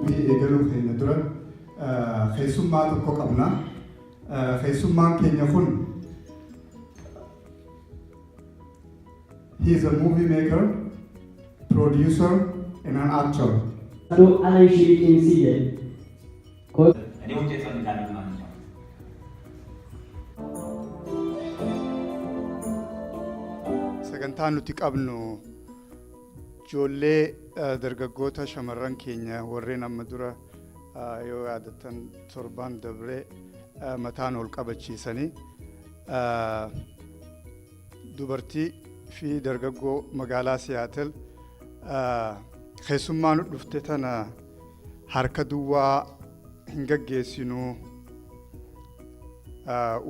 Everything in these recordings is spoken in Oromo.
Qophii eegaluu keenya dura keessummaa tokko qabna. Keessummaan keenya kun, he is a movie maker, producer and an actor. Ala ishee cimsii jedhe. እኔ ውጭ እፈልጋለሁ ማለት ነው። Sagantaan nuti qabnu ijoollee dargaggoota shamarran keenya warreen amma dura, yoo yaadattan, torban dabree mataan ol qabachiisanii, dubartii fi dargaggoo magaalaa Siyaatel keessummaa nu dhufte tana harka duwwaa hin gaggeessinuu,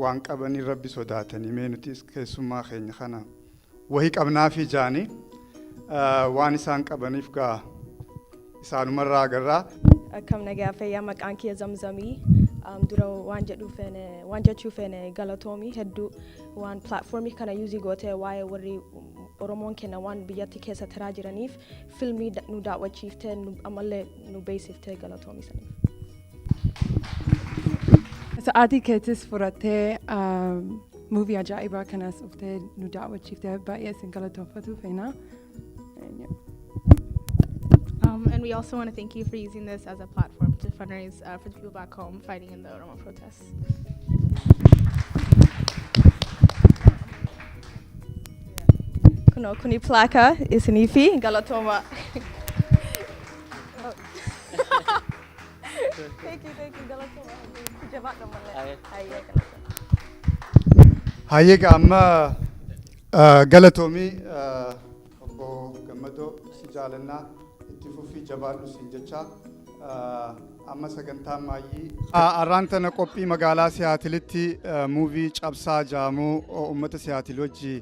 waan qabanii rabbi sodaatanii mee nuti keessummaa keenya kana wahii qabnaa fi jaanii waan isaan qabaniif gaa isaanumarraa agarraa. Akkam, nagaa fayyaa? Maqaan kiyya Zamzamii. Dura waan jedhuu feene, waan jechuu feene, galatoomii hedduu waan platformii kana use gootee waa'ee warri Oromoon kenna waan biyyatti keessa taraa jiraniif filmii nu daawwachiiftee, ammallee nu beeksiftee, galatoomii saniif. Sa'aatii keetis fudhattee movie ajaa'ibaa kanas dhuftee nu daawwachiiftee baay'ee isin galatoonfatu feena. And we also want to thank you for using this as a platform to fundraise for the people back home fighting in the Oromo protests. Kunoo, kuni plaque isinii fi galatooma. Thank you, thank you, galatooma. Jabaadhu malee. Hayyee, galatooma. Hayyee, amma galatoomii obbo Gammadoo, si jaalannaa, itti fufii jabaadhu siin jecha. Amma sagantaa maayyii arraan tana qophii magaalaa Siyaatilitti movie Cabsaa jaamuu uummata Siyaatil wajji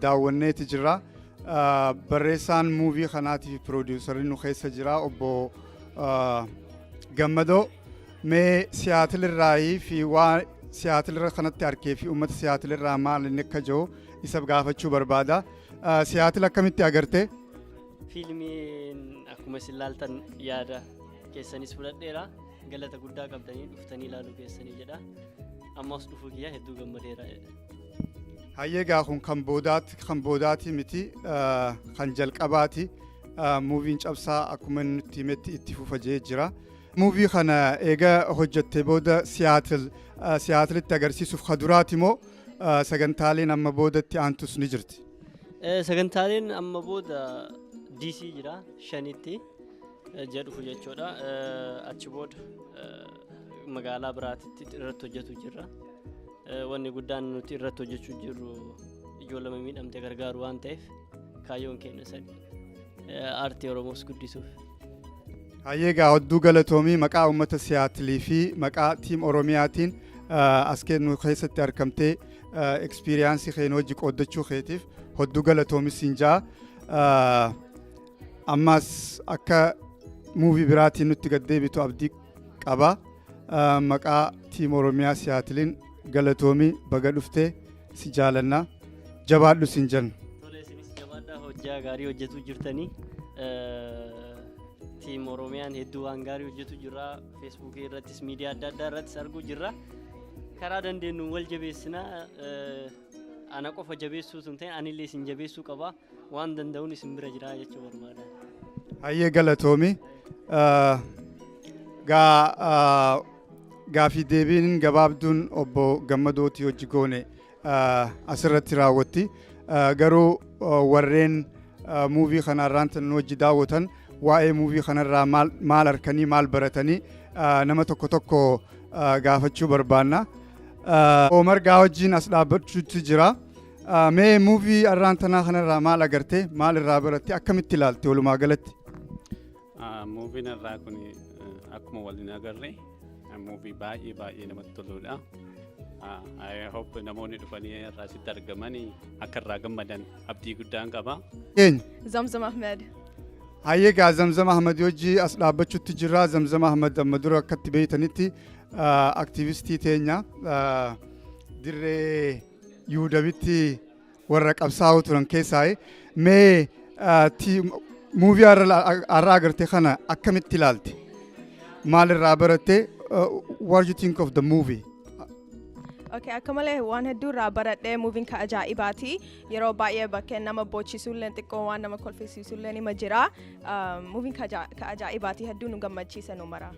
daawwanneeti jira. Barreessaan movie kanaatii fi producerri nu keessa jira, obbo Gammadoo. Mee Siyaatil irraayii fi waan Siyaatil irra kanatti arkee fi uummata Siyaatil irraa maal inni akka jiru isa gaafachuu barbaada. Siyaatil akkamitti agarte? Fiilmiin akkuma isin ilaaltan yaada keessanis fudhadheera. Galata guddaa qabdanii dhuftanii ilaaluu keessanii jedha. Ammas dhufuu kiyya hedduu gammadeera. Hayyee, gaa kun kan boodaati miti, kan jalqabaati. Movien Cabsaa akkuma inni nutti himetti itti fufajee jira. Movie kana eega hojjattee booda Siyaatilitti agarsiisuuf kaduraati moo sagantaaleen amma boodatti aantus ni jirti? Sagantaaleen amma booda DC jira, shanitti ji'a dhufu jechuudha. Achi booda magaalaa biraatitti irratti hojjetu jirra. Wanni guddaan nuti irratti hojjechuu jirru ijoollee miidhamte gargaaru waan ta'eef kaayyoon keenya sani. Aartii Oromoos guddisuuf. Hayyee, gaa hedduu galatoomii. Maqaa uummata Siyaatilii fi maqaa team Oromiyaatiin as kennu keessatti argamtee experience keenya hojii qooddachuu keetiif hedduu galatoomii siin jaa. Ammas akka movie biraatiin nutti gad deebitu abdii qaba. Maqaa team Oromiyaa Siyaatiliin galatoomii, baga dhuftee, si jaalannaa, jabaadhu siin jenna. Tole, isinis jabaadhaa, hojjaa gaarii hojjetu jirtanii. Team Oromiyaan hedduu waan gaarii hojjetu jirra. Feesbuukii irrattis miidiyaa adda addaa irrattis arguu jirra. Karaa dandeenyu wal jabeessinaa. Ana qofa jabeessuu sun ta'e, anillee isin jabeessuu qaba. Waan danda'uun isin bira jira jechuu barbaada. Hayyee, galatoomi. Gaa gaafii deebiin gabaabduun obbo Gammadootii hojii goone asirratti raawwatti. Garuu warreen movie kanarraan nu hojii daawwatan waa'ee movie kanarraa maal harkanii, maal baratanii, nama tokko tokko gaafachuu barbaanna. Omar gaa wajjin as dhaabbachuutti jira. Mee movie arraan tanaa kanarraa maal agarte, maal irraa baratte, akkamitti ilaalte walumaa galatti? Movien irraa kun akkuma waliin agarre movie baay'ee baay'ee namatti toludha. I hope namoonni dhufanii irraa sitti argamanii akka irraa gammadan abdii guddaan qaba. Keenya. Zamzam Ahmed. Hayyee, gaa Zamzam Ahmad wajji as dhaabbachuutti jirra. Zamzam Ahmad amma dura akkatti beeytanitti aktiivistii teenya dirree Yuudabitti warra qabsaa'uu turan keessaa. Mee movie har'a agarte kana akkamitti ilaalte? Maalirraa baratte? What do you think of the movie? Okay, akka malee waan hedduu irraa baradhee. Movien ka ajaa'ibaati. Yeroo baay'ee bakkeen nama boochisuullee, xiqqoo waan nama kolfisiisullee nima jira. Movien ka ajaa'ibaati, hedduu nu gammachiisa nu mara.